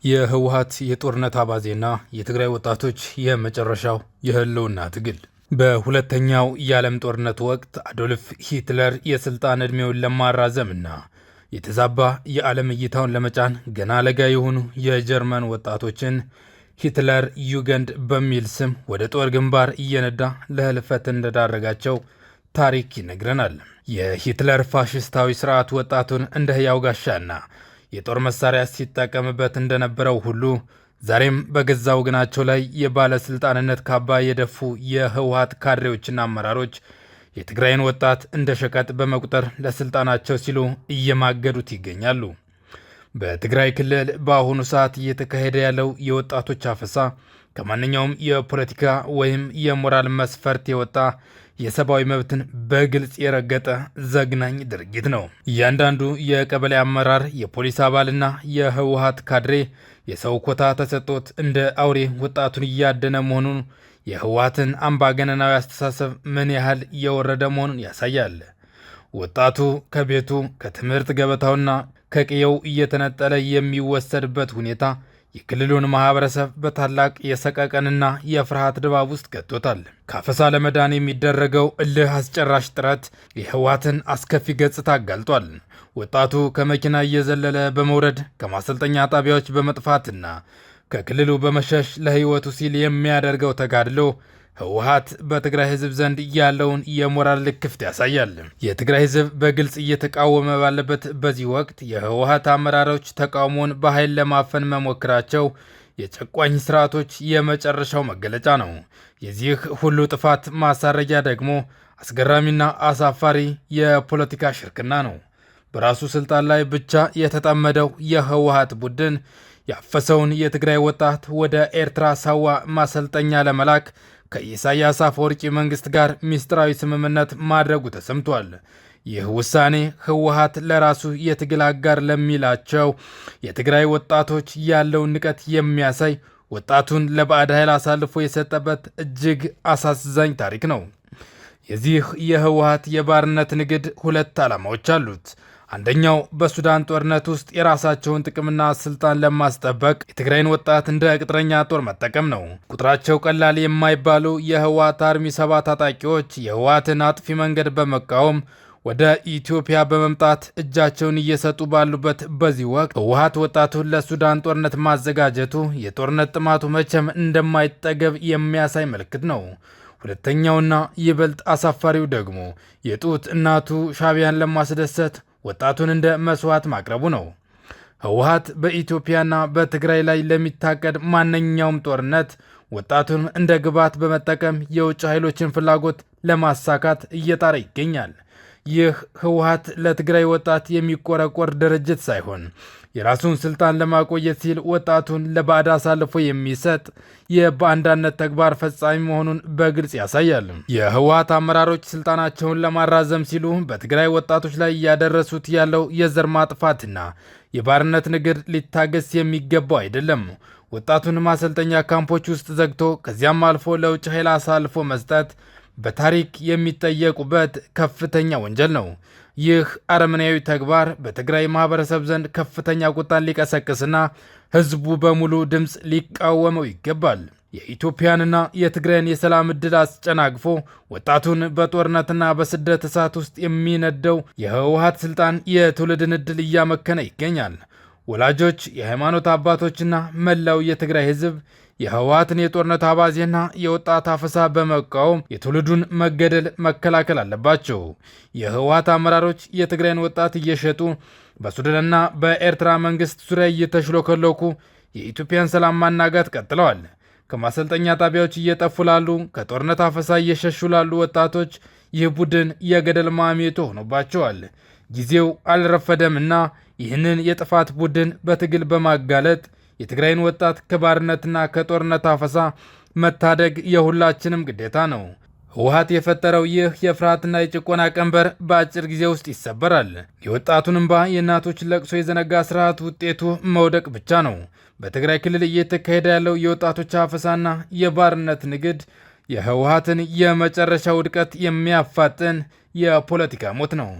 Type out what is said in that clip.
የህወሓት የጦርነት አባዜና የትግራይ ወጣቶች የመጨረሻው የህልውና ትግል። በሁለተኛው የዓለም ጦርነት ወቅት አዶልፍ ሂትለር የስልጣን ዕድሜውን ለማራዘምና የተዛባ የዓለም እይታውን ለመጫን ገና ለጋ የሆኑ የጀርመን ወጣቶችን ሂትለር ዩገንድ በሚል ስም ወደ ጦር ግንባር እየነዳ ለህልፈት እንደዳረጋቸው ታሪክ ይነግረናል። የሂትለር ፋሽስታዊ ስርዓት ወጣቱን እንደ ህያው ጋሻና የጦር መሳሪያ ሲጠቀምበት እንደነበረው ሁሉ ዛሬም በገዛ ወገናቸው ላይ የባለስልጣንነት ካባ የደፉ የህወሓት ካድሬዎችና አመራሮች የትግራይን ወጣት እንደ ሸቀጥ በመቁጠር ለስልጣናቸው ሲሉ እየማገዱት ይገኛሉ። በትግራይ ክልል በአሁኑ ሰዓት እየተካሄደ ያለው የወጣቶች አፈሳ ከማንኛውም የፖለቲካ ወይም የሞራል መስፈርት የወጣ፣ የሰብአዊ መብትን በግልጽ የረገጠ ዘግናኝ ድርጊት ነው። እያንዳንዱ የቀበሌ አመራር፣ የፖሊስ አባልና የህወሓት ካድሬ የሰው ኮታ ተሰጥቶት እንደ አውሬ ወጣቱን እያደነ መሆኑን የህወሓትን አምባገነናዊ አስተሳሰብ ምን ያህል የወረደ መሆኑን ያሳያል። ወጣቱ ከቤቱ፣ ከትምህርት ገበታውና ከቅየው እየተነጠለ የሚወሰድበት ሁኔታ የክልሉን ማህበረሰብ በታላቅ የሰቀቀንና የፍርሃት ድባብ ውስጥ ከቶታል። ከአፈሳ ለመዳን የሚደረገው እልህ አስጨራሽ ጥረት የህወሓትን አስከፊ ገጽታ አጋልጧል። ወጣቱ ከመኪና እየዘለለ በመውረድ፣ ከማሰልጠኛ ጣቢያዎች በመጥፋትና ከክልሉ በመሸሽ ለህይወቱ ሲል የሚያደርገው ተጋድሎ ህወሓት በትግራይ ህዝብ ዘንድ ያለውን የሞራል ልክፍት ያሳያል። የትግራይ ህዝብ በግልጽ እየተቃወመ ባለበት በዚህ ወቅት የህወሓት አመራሮች ተቃውሞን በኃይል ለማፈን መሞከራቸው የጨቋኝ ስርዓቶች የመጨረሻው መገለጫ ነው። የዚህ ሁሉ ጥፋት ማሳረጊያ ደግሞ አስገራሚና አሳፋሪ የፖለቲካ ሽርክና ነው። በራሱ ስልጣን ላይ ብቻ የተጠመደው የህወሓት ቡድን ያፈሰውን የትግራይ ወጣት ወደ ኤርትራ ሳዋ ማሰልጠኛ ለመላክ ከኢሳያስ አፈወርቂ መንግስት ጋር ሚስጥራዊ ስምምነት ማድረጉ ተሰምቷል። ይህ ውሳኔ ህወሓት ለራሱ የትግል አጋር ለሚላቸው የትግራይ ወጣቶች ያለውን ንቀት የሚያሳይ፣ ወጣቱን ለባዕድ ኃይል አሳልፎ የሰጠበት እጅግ አሳዛኝ ታሪክ ነው። የዚህ የህወሓት የባርነት ንግድ ሁለት ዓላማዎች አሉት። አንደኛው በሱዳን ጦርነት ውስጥ የራሳቸውን ጥቅምና ስልጣን ለማስጠበቅ የትግራይን ወጣት እንደ ቅጥረኛ ጦር መጠቀም ነው። ቁጥራቸው ቀላል የማይባሉ የህወሓት አርሚ 70 ታጣቂዎች የህወሓትን አጥፊ መንገድ በመቃወም ወደ ኢትዮጵያ በመምጣት እጃቸውን እየሰጡ ባሉበት በዚህ ወቅት ህወሓት ወጣቱን ለሱዳን ጦርነት ማዘጋጀቱ የጦርነት ጥማቱ መቼም እንደማይጠገብ የሚያሳይ ምልክት ነው። ሁለተኛውና ይበልጥ አሳፋሪው ደግሞ የጡት እናቱ ሻዕቢያን ለማስደሰት ወጣቱን እንደ መስዋዕት ማቅረቡ ነው። ህወሓት በኢትዮጵያና በትግራይ ላይ ለሚታቀድ ማንኛውም ጦርነት ወጣቱን እንደ ግብዓት በመጠቀም የውጭ ኃይሎችን ፍላጎት ለማሳካት እየጣረ ይገኛል። ይህ ህወሓት ለትግራይ ወጣት የሚቆረቆር ድርጅት ሳይሆን የራሱን ስልጣን ለማቆየት ሲል ወጣቱን ለባዕድ አሳልፎ የሚሰጥ የባንዳነት ተግባር ፈጻሚ መሆኑን በግልጽ ያሳያል። የህወሓት አመራሮች ስልጣናቸውን ለማራዘም ሲሉ በትግራይ ወጣቶች ላይ እያደረሱት ያለው የዘር ማጥፋትና የባርነት ንግድ ሊታገስ የሚገባው አይደለም። ወጣቱን ማሰልጠኛ ካምፖች ውስጥ ዘግቶ ከዚያም አልፎ ለውጭ ኃይል አሳልፎ መስጠት በታሪክ የሚጠየቁበት ከፍተኛ ወንጀል ነው። ይህ አረመኔያዊ ተግባር በትግራይ ማህበረሰብ ዘንድ ከፍተኛ ቁጣን ሊቀሰቅስና ህዝቡ በሙሉ ድምፅ ሊቃወመው ይገባል። የኢትዮጵያንና የትግራይን የሰላም ዕድል አስጨናግፎ ወጣቱን በጦርነትና በስደት እሳት ውስጥ የሚነደው የህወሓት ስልጣን የትውልድን ዕድል እያመከነ ይገኛል። ወላጆች፣ የሃይማኖት አባቶችና መላው የትግራይ ህዝብ የህወሓትን የጦርነት አባዜና የወጣት አፈሳ በመቃወም የትውልዱን መገደል መከላከል አለባቸው። የህወሓት አመራሮች የትግራይን ወጣት እየሸጡ፣ በሱዳንና በኤርትራ መንግስት ዙሪያ እየተሽሎከሎኩ የኢትዮጵያን ሰላም ማናጋት ቀጥለዋል። ከማሰልጠኛ ጣቢያዎች እየጠፉ ላሉ፣ ከጦርነት አፈሳ እየሸሹ ላሉ ወጣቶች ይህ ቡድን የገደል ማሜቶ ሆኖባቸዋል። ጊዜው አልረፈደምና ይህንን የጥፋት ቡድን በትግል በማጋለጥ የትግራይን ወጣት ከባርነትና ከጦርነት አፈሳ መታደግ የሁላችንም ግዴታ ነው። ህወሓት የፈጠረው ይህ የፍርሃትና የጭቆና ቀንበር በአጭር ጊዜ ውስጥ ይሰበራል። የወጣቱን እንባ፣ የእናቶችን ለቅሶ የዘነጋ ስርዓት ውጤቱ መውደቅ ብቻ ነው። በትግራይ ክልል እየተካሄደ ያለው የወጣቶች አፈሳና የባርነት ንግድ የህወሓትን የመጨረሻ ውድቀት የሚያፋጥን የፖለቲካ ሞት ነው።